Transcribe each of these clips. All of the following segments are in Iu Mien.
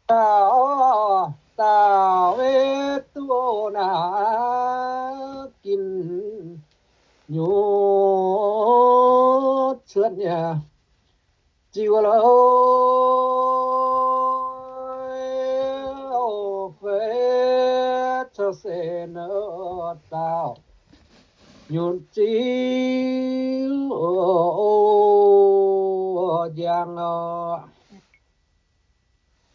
Daauh, daauh weic duqv naaiv ginv nyutc cuotv nyei ziux lorqc, feix caux se naaiv daauh nyutc ziux njang oc.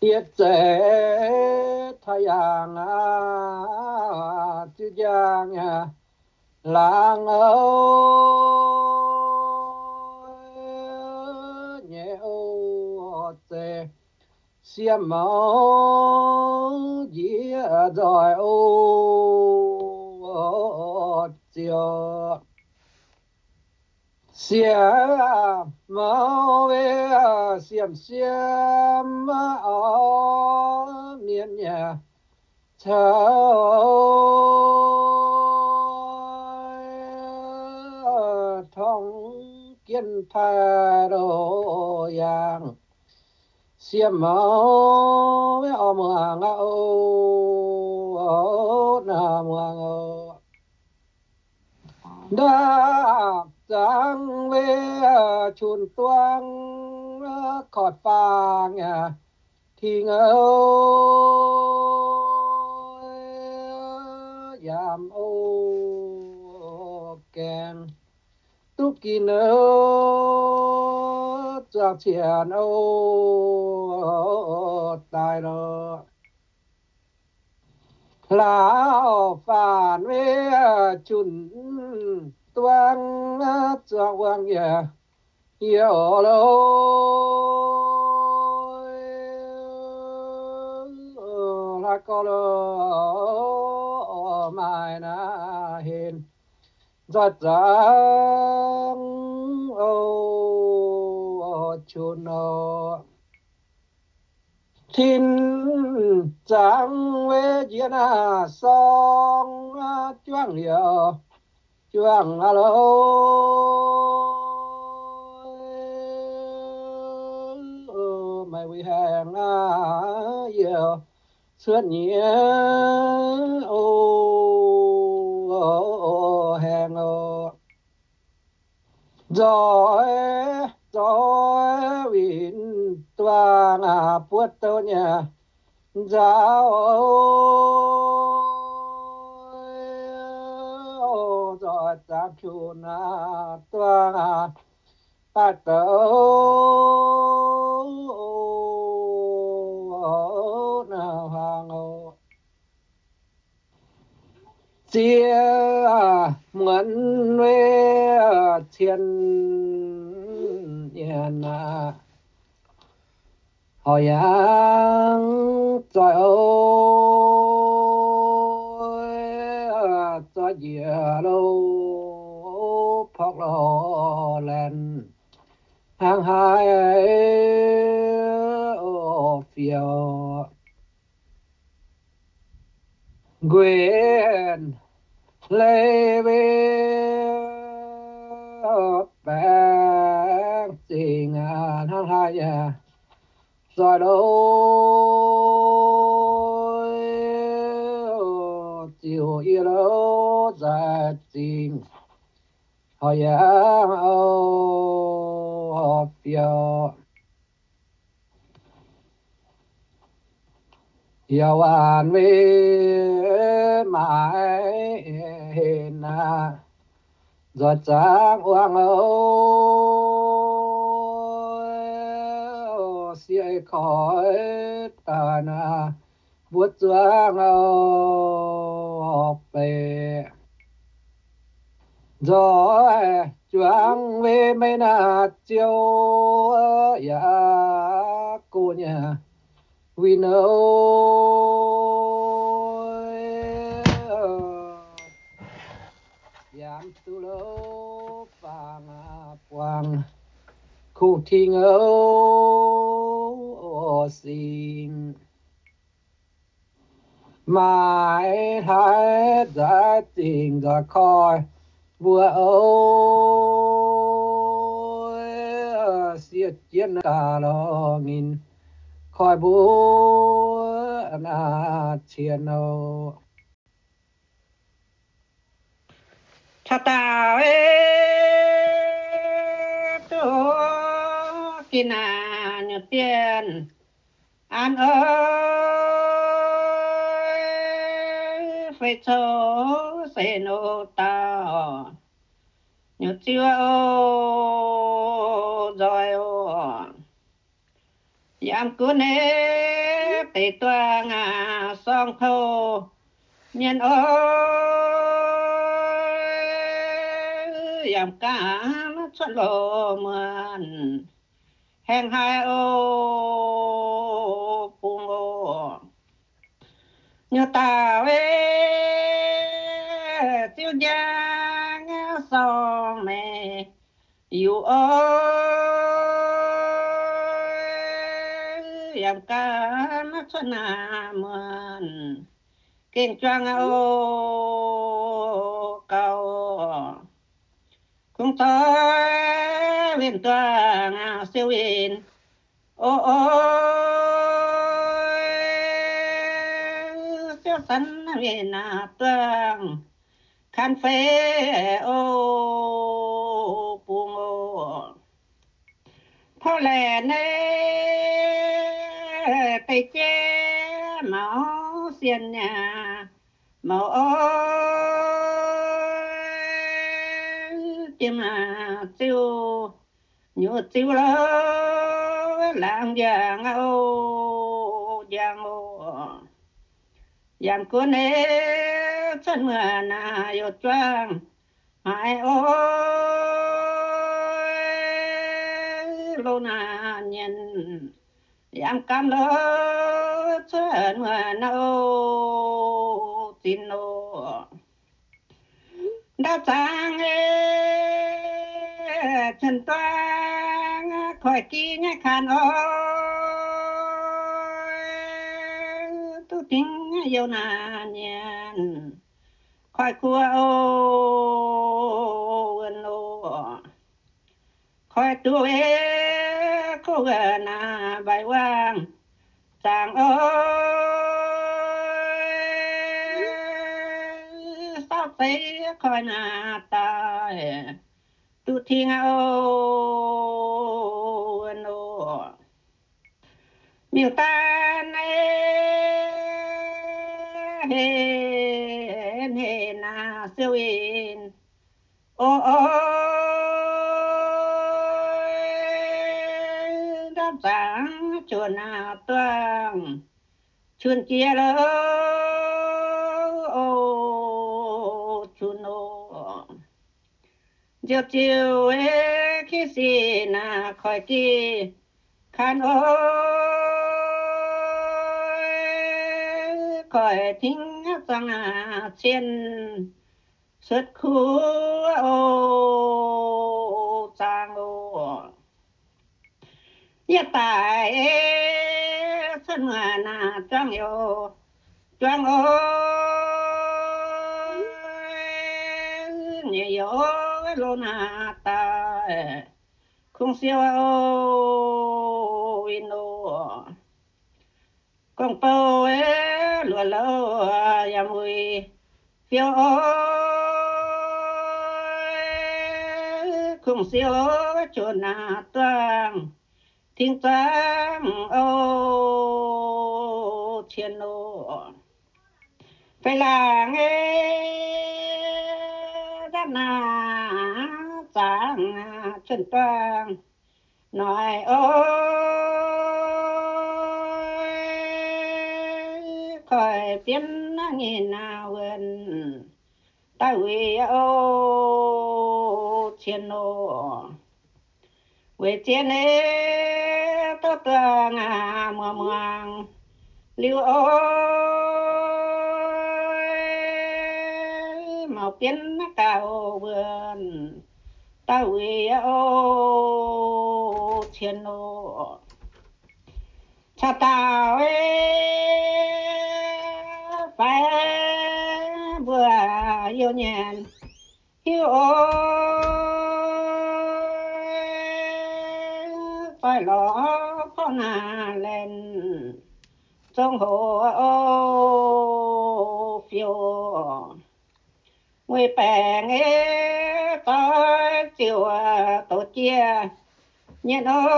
Yietc zeiz taux yangh aqv, ziux njang nyei laangz oc, nyei oc, zeiz sieqv mouv njiec nzoih oc, ziux sieqv mouv weic siem siem orv mienh nyei caux torngv jienv taaih loz yangh. Siem mouv weic orv muangx aqv oc, naaiv muangx oc. Ndaapv zangv weic qun duangv koiv faang yaac tingx oc, yaac oc gaengh duqv ginv oc, zuangx cien oc, daaih lorqc. Hlaax faanv weic qun duangv zuangx wuangc yaac yie oc loh, hlaax gorx loh, maaih naaiv henv nzoih zangv oc, qun oc. Tin zangv weic njiec naaiv sorng juangc liuz, juangc aqv loh, maaih wuic haengh aqv, yie cuotv nyei oc, haengh oc. Nzoih, nzoih winh duangv aqv, buov douh nyei nzauh oc, nzoih zangv qun aqv, duangv aqv, daaih douh naaiv hmuangx oc. Ziex muonz weic cien nyienz aqv, horpc yangh zoih oc, zoih njiec loh, porv loh laengz hnangv haaix oc, fiouv nquenc leiz weic baengh zingh hnangv haaix nyungc zoih loh, ziux yie loh nzaaih zingh horpc yangh oc, fiouv yaac waanc weic maaiz henv aqv, nzoih zangv wuangc oc, sieqv ei koi daaih naaiv mbuo zuangx oc, beiv nzoih juangv weic maiv naaic ziouc yaac go nyei win oc, yaac duqv louh fangx buangh kungx ting oc, singx maaiz hlaax nzaaih zingh nzoih koi mbuo oc, sieqv jienv daaih lorz ninh koi mbuo naaiv cien nor. Caux dauh duqv ginh naaic nyutc dienh an oc, fei cou se nor dauh nyutc ziuv oc, nzoih oc. Yamv gunv nyei deix duangh sorng pou mienh oc, yamv gaax cuotv loz muonc haengh haic oc, bungx oc. Nyutc dauh ziuv njang sorng meix yuc oc, yamv gaax cuotv naaic muonc gengh juang oc, gauh kungx zoih winh duangh siou winh oc, siou sanv winh duangh kan fei oc, bungx oc. Tov laengz nyei deix jeiv maux sienh nyei maux oc, jiem ziuv nyutc ziuv lo laangz njang oc, njang oc. Yamv gunv nyei cuotv muonc naaic youc juangv haic oc, loz naaic nyienh. Yamv gaamv lo cuotv muonc naaic oc, zinh oc. Ndau zaangc cuotv duangh koiv-gih nyei kanh oc, duqv tingx youh naaic nyienh koiv-guoqv oc, wuonh oc. Koiv-duqv wuov kov wuonh naaic mbaih wangc zaangc oc, saauv zeiv koiv naaic daaih duqv tingx oc, wuonh oc. Miuc-daan naaiv heh heh naaic siou winh oc, ndapv zaangc juoh naaic duangh cun jiex lo oc, cun oc. Nziouv ziouc kih sic naaic koiv-gih kanh oc, koiv tingx zaangc naaic cien cuotv kuv oc, zaangc oc. Yie daaih cuotv muonc naaic juangv youc, juangv oc, nyei youc loz naaic daaih kungx siou oc, winh oc. Gong-bou luoqc louh yaac muic fiou oc, kungx siou juoh naaic duangh tingx zaangc oc, cien oc. Fei laangc nyei ndapv naaic zaangc cuotv duangh noic oc, koiv bienv nyei naaic wuonh daaih wuic oc, cien oc. Weic zien ei douh duangh muangx muangx liuz oc, maux bienv gauh wuonh daaih wuic oc, cien oc. Caux dauh faix mbuo youh nyanc hiuv oc, doix lorz porv naaic laengz dongh hoc o fiou. Weic baengc ei doix ziouc douz jiex nyei nor,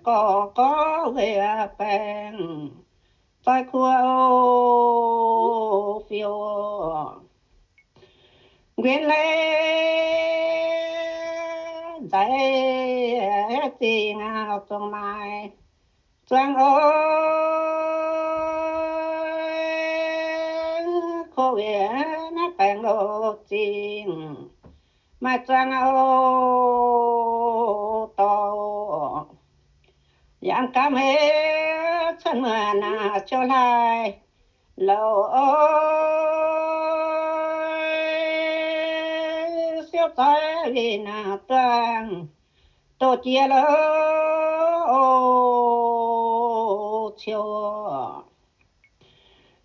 gorx gorx weic baengc doix kuo o fiou. Nquin leiz nzaic zingh zong maaih zuangx o, covid naaiv baengc loz zingh maaih zuangx o dorh. Yangh gamh heix cuotv muonc naaic ciouv hlaaix louc o, siouv zoih winh naaic duangh douz jiex louc o ciouv.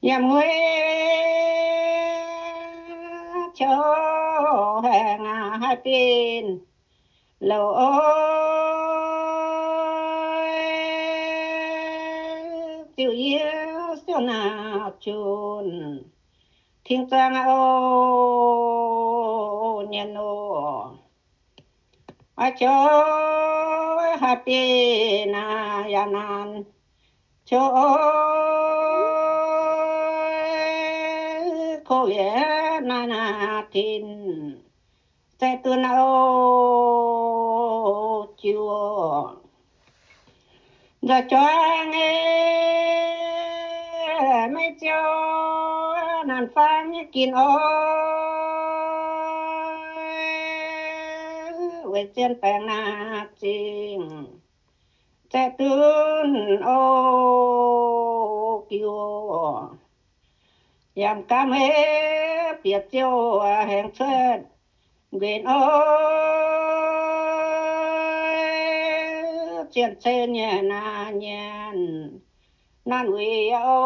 Yiem mueiz ciouv haengh haih bin louc o, ziouc yie siouv naaic junc tengx zuangx o nyienx o. Oix ciouv haih bin naaic yaac naanc ciouv o, covid naaiv naaic tin zaeqv duqv naaiv o jiu. Nzoih juangv nyei maiv ziouv naanc faang nyei ginx oc, weic zien baengc naaic zingh zaeqv duqv o jiu. Yaac gamh heix bieqc ziouv haengh cuotv nquin o, zien cen nyei naaic nyienx naanc wuic o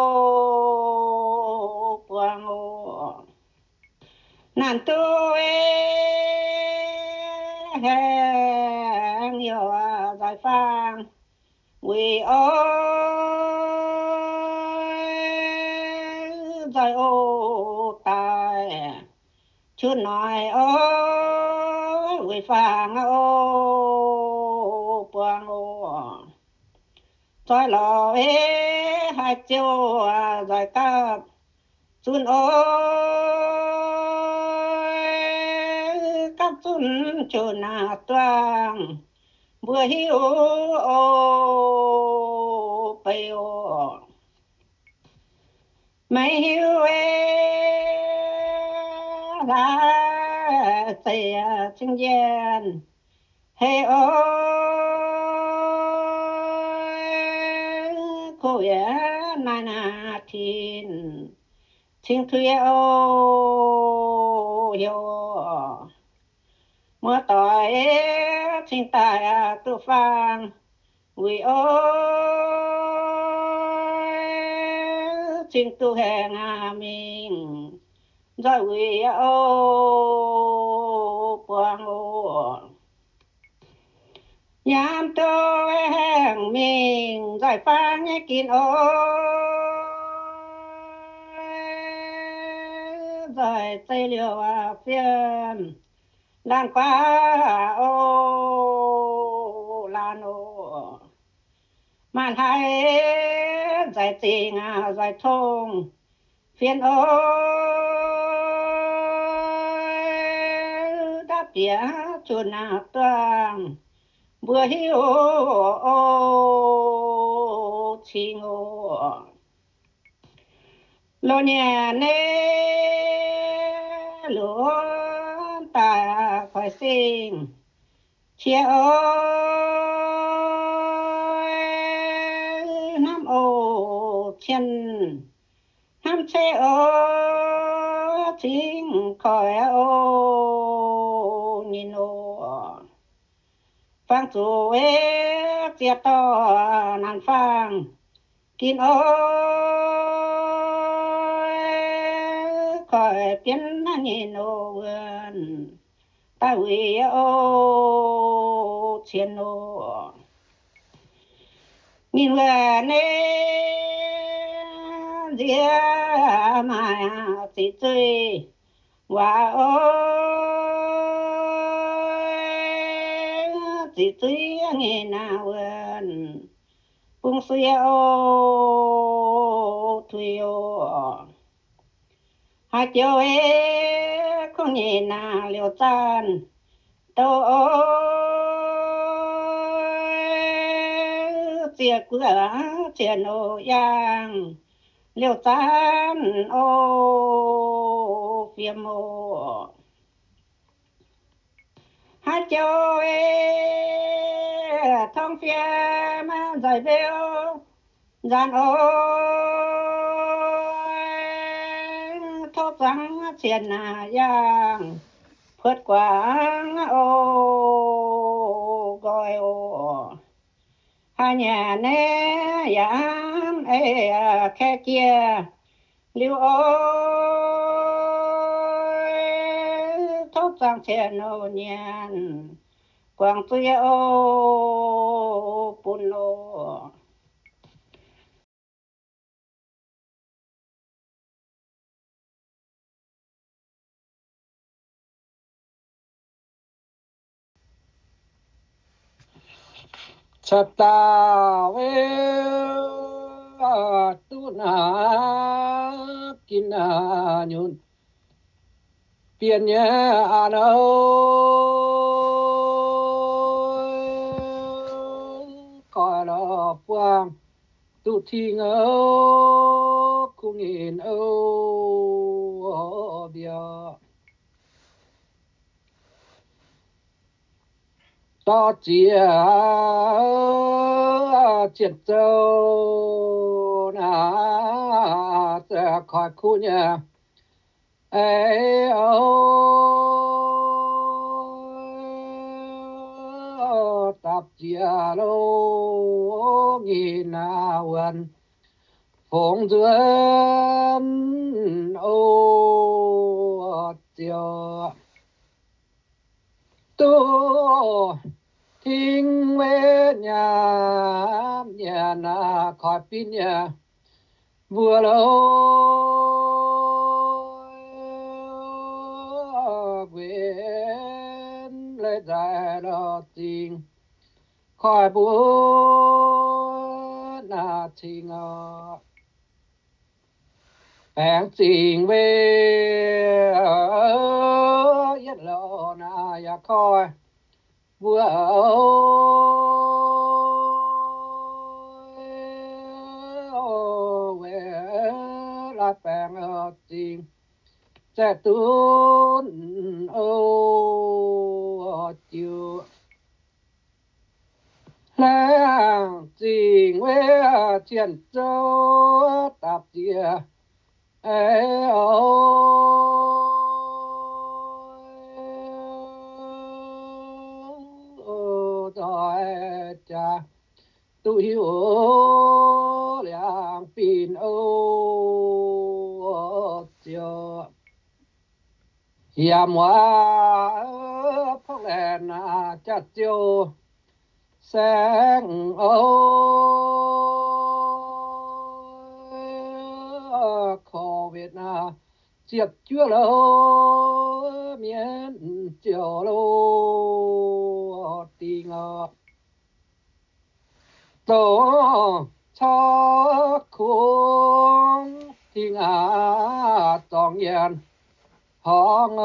buangh o. Naanc duqv haengx youc nzoih faang wuic o, nzoih o daaih qunx noic o, wuic faang o buangh o. Nzoih lorz ei haih ziouv nzoih gapv zunv o, gapv zunv qunx naaic duangh mbuo hiuv o beiv o. Maiv hiuv ei hlaax zeiz cing njien hei o, covid naaiv naaic tin cing tuix o heuc muoz-doic cingx daaih duqv faang wuic o, cingx duqv haengh mingh nzoih wuic o buangh o. Yaac duqv haengh mingh nzoih faang nyei ginx o, nzoih zeiv liouh fiem laanh guaav o, laanh o. Maaih hlaax nzaic zingh nzaic tong fien o, ndapv bieqc qunx duangh mbuo hiuv o, cing o. Loz-nyienx nyei lunx daaih koic singh qiex o, hnamv o cien, hnamv ceix o, cingx koic o, nyinh o. Fangx zuqc ei ziex dorh naanc faang ginx o, koic bienv naaiv nyinh o wuonh daaih wuic o, cien o. Ninh wuov nziex maaih ziqc zuiz waac oc, ziqc zuiz nyei naaiv wuov bung sie oc, tuix oc. Haaix joux ei kungx nyei naaiv liouh zaanv douh oc, ziex guoqv ziex nouz yaangh liouh zaanv oc, fiem oc. Haaix joux ei torngv fiem nzaih mbeu nzaanc oc, tov zangx cien naaiv yaangh puotv guangc oc, nqoi oc. Haaix nyungc naaiv yaac ei kaeqv jiex liuz oc, tov zangx cien nouz nyanc guangc zuiz oc, bun oc. Caqv dauh duqv naaiv gin nyunc bienh nyei a'hneiv, koiv lorh buangh duqv tingh oc, kungx nyei oc, mbiauz dorh ziex cien zouv naaiv, koiv kuv nyei eix oc, dapv ziex loz nyei naaiv wuonx fongx nzuonx oc, ziouc duqv tingh weic nyanc nyanc naaiv koiv binv nyei mbuo loz, nqenx leiz nzaaih lorh zingh koiv mbuo naaiv cingx oc. Baengx zingh weic yietv loz naaiv yaac koiv mbuo weic laaix baengx zingh zaeqv dunv oc, ziouc laengz zingh weic cien zouv dapv ziex eix oc, nzoih jaax duqv hiuv liangx binc oc, ziouc yaac muoz porv laengz naaiv jaax ziouc saengv oc, COVID naaiv ziepc juov loz mienh ziouc loz dingh oc. Dongh corc kungx tingx aqv, zorngx nyanc horngz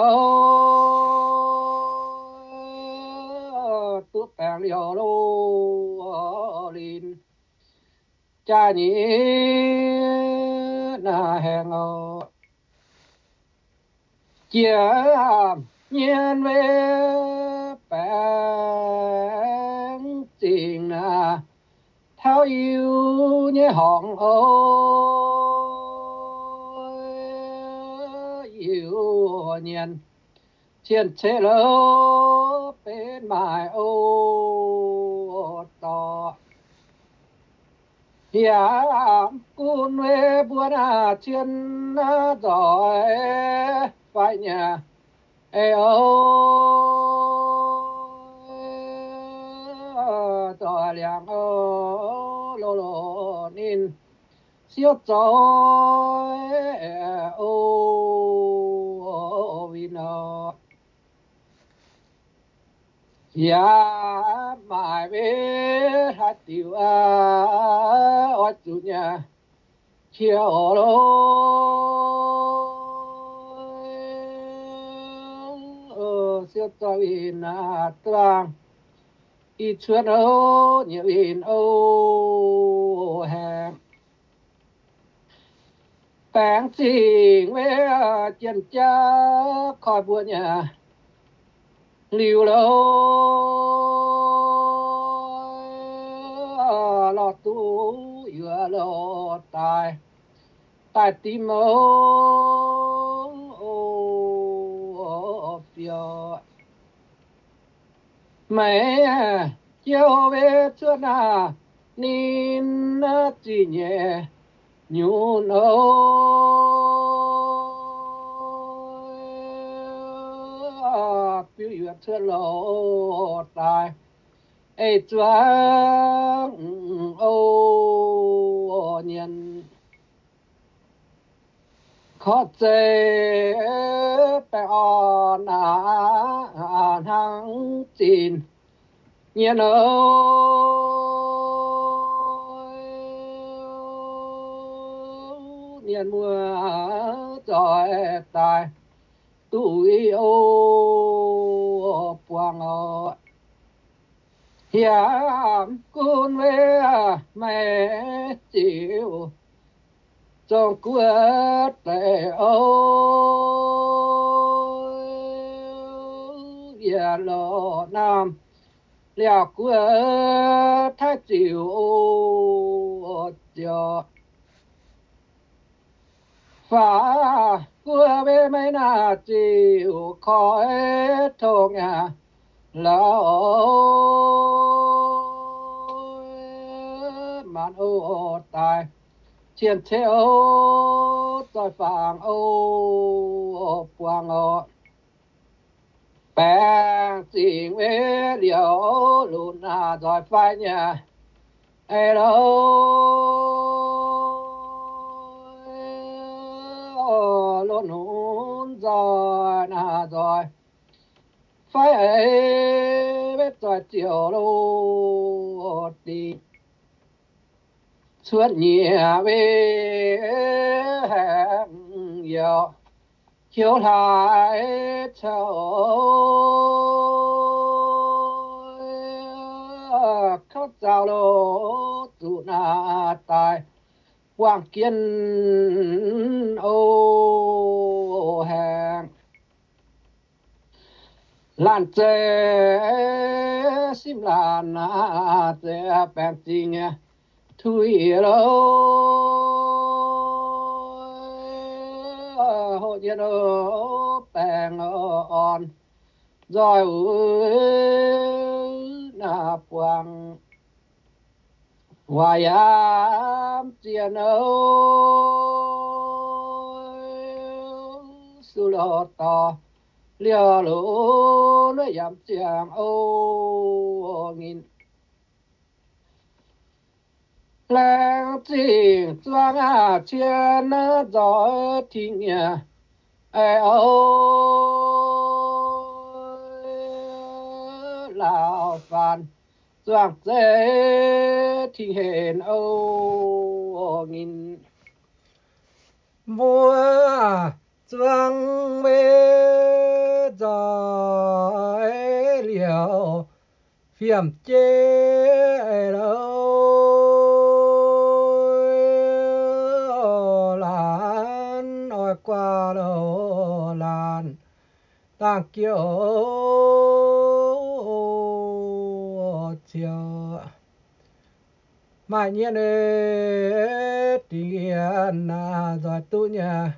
oc, duqv baengc liouh loz linz jaaix nyei naaiv haengh oc. Jiex mienh weic baengx zingh naaiv taux Iu nyei horngz oc, Iu nyanc cien-ceqv loz benx maaih oc dorh. Yaac mv gunv weic mbuo naaiv cien naaiv nzoih faix nyei eix oc. zoih liangx o, loz-loz ninh siouv zoih o, win o. Yaac maaih maiv haaix diuc oix zuqc nyei qiex o lo, siouv zoih win duangh i cuotv o, nyiex win o, haengx baengx zingh maiv jien jauv koi mbuo nyei liuz lo, lorh duqv yuoz lo daaih, daaih dimv o, o, fiou. Meih jiouv maiv cuotv naaiv ninh zingh nyei nyunc o, biuv yuoz cuotv lo daaih, ei zuangx o, nyienz korv zeiv baengh orn hnangv zinh nyei o, nyienz muoz zoih daaih duqv o, buangh o. Hiaam gunv maiv ziux zong guoqv deix o, yie loz naamh liaauc guoqv taaih ziux o, ziouc faaux guoqv maiv maaih naaiv ziux koi tongx aqv. La'maanc o daaih cien-ceqv o, zoih fangx o, buangh o. Baengh zingh maiv liouc lunx nzoih fai nyei, ei lo, lo nunc nzoih naaiv nzoih fai, ei maiv zoih ziouc lo dingc cuotv nyiec win haengx youc heuc hlaax caux kouv zaux lo zuqc naaiv daaih buangh jienv o, haengx laanh zeiz simv laanh naaiv zeiz baengh zingh nyei tuix lo, hoqc nyei lo, baengh orn nzoih wuov naaiv buangh waac yaac zien o, su lo dorh liouh lunx yaac ziangh o, nginh laengz zingh zuangx aqv cien naaiv nzoih tingx nyei, ei o, lauh faanx zuangx zeiv tingx henc o, nginh mbuo zuangx maiv nzoih liouh fiem jeiv lo, laanh oix guaax lo, laanh dangh jiex o, ciouv maaih nyienh dingc yienh naaiv nzoih duqv nyei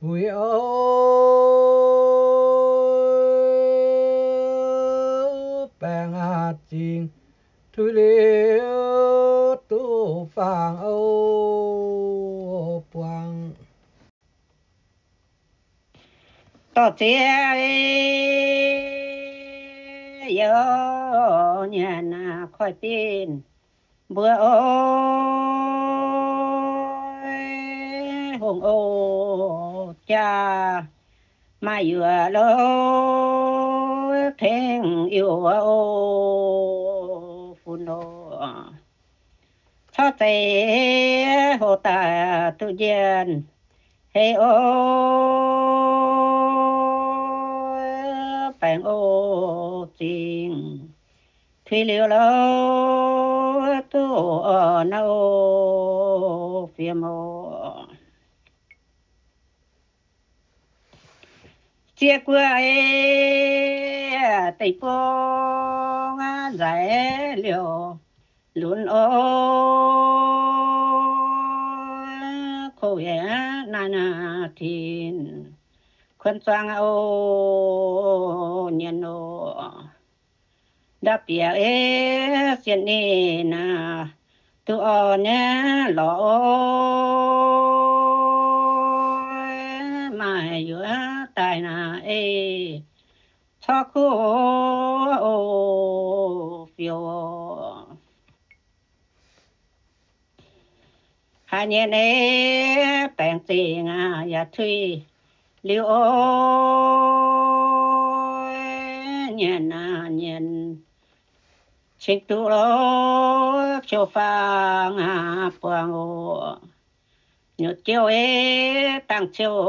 wuic o, baengh zingh tuix liuz duqv fangx o, buangh dorh ziex Youh nyanc koiv-finh mbuo oc, hungh oc jaa, maaih yuoqc lo tengx iuc oc, fun oc. Corc zeiz hoc daaih duqv njien hei oc, baengc oc zingh, tuix liuz lo duqv orn oc, fiem oc. Ziex guoqv ei deic-bung nzaix liouh lunx oc, kov yaac naaiv naaiv tin kuonx zuangx oc, nyienx oc. Ndau bieqc ei sienx ninh naaiv duqv orn nyei lorz oc, maaih yuoqc daaih naaiv ei corc kuv oc, fioux oc. Haaix nyungc ei baengc zingh yaac tuix liuz oc, nyanc nyanc cingx duqv lo ciou faang buangh oc. Nyutc jouh ei dangh ciou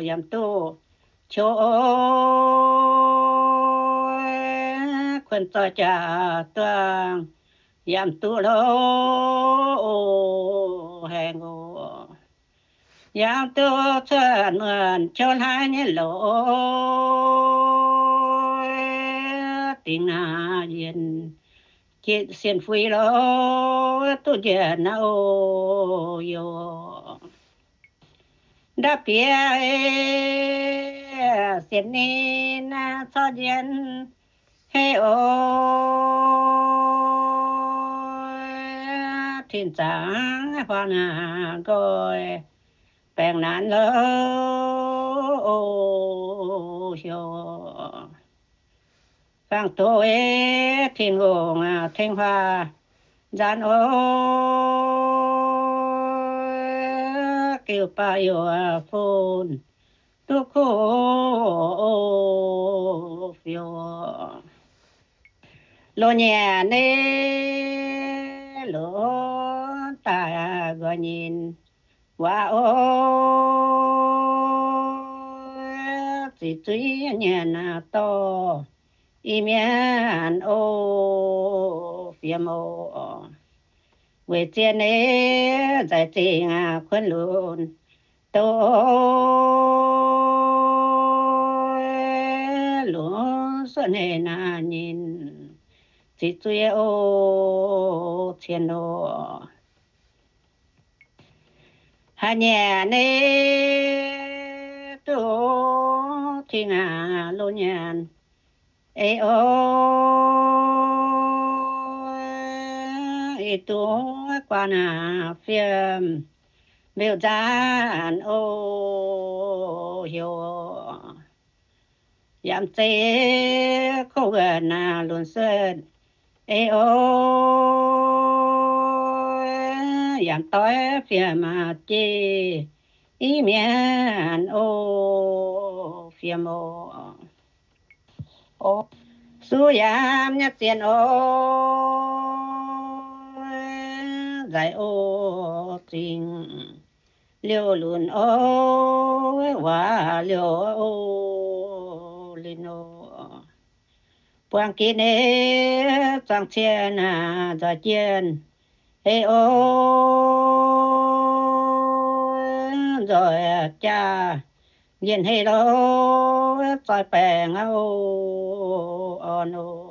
yaac duqv ciou oc, kuonx zoih jaax duangh yaac duqv lo oc, haengh oc. Yaac duqv cuotv muonc ciou hlaax nyei loz oc, dingc naaiv yienc jitc sienx fui lo duqv njiec naaiv oc, yoc. Ndau bieqc sienx ninh naaiv corc njien hei oc, tin zaangc huaang naaiv nqoi baengc naanc lo oc, heuc faang doz ei Tin-Hungh tengx huaang nzaanx oc, giuv baac youc fun duqv kuv oc, fioux. Loz-nyanc ei lunx daaih nqoi nyinh waac oc, ziqc zuiz nyanc dorh Iu-Mienh oc, fiem oc. Weic zien ei nzaic zingh kuonx lunx douz, lunx suotv hneiv naaiv nyinh ziqc zuiz oc, cien oc. Haaix nyungc ei duqv tengx loz-nyanc ei oc, ih duqv guaax naaic fiem mbiuh nzaanc oc, heuc yaac zeiz kouv wuonh naaic lunx suotv ei oc, yaac doix fiem maah jiex Iu-Mienh oc, fiem oc. Suv yaam nyei zien oc, nzaic oc zingh liouh lunx oc, waac liouh oc, linh oc. Buangh ginv ei zuangx cien naaic nzoih jienh hei oc, nzoih jaa njien hei lo, zoih baengc oc, orn oc.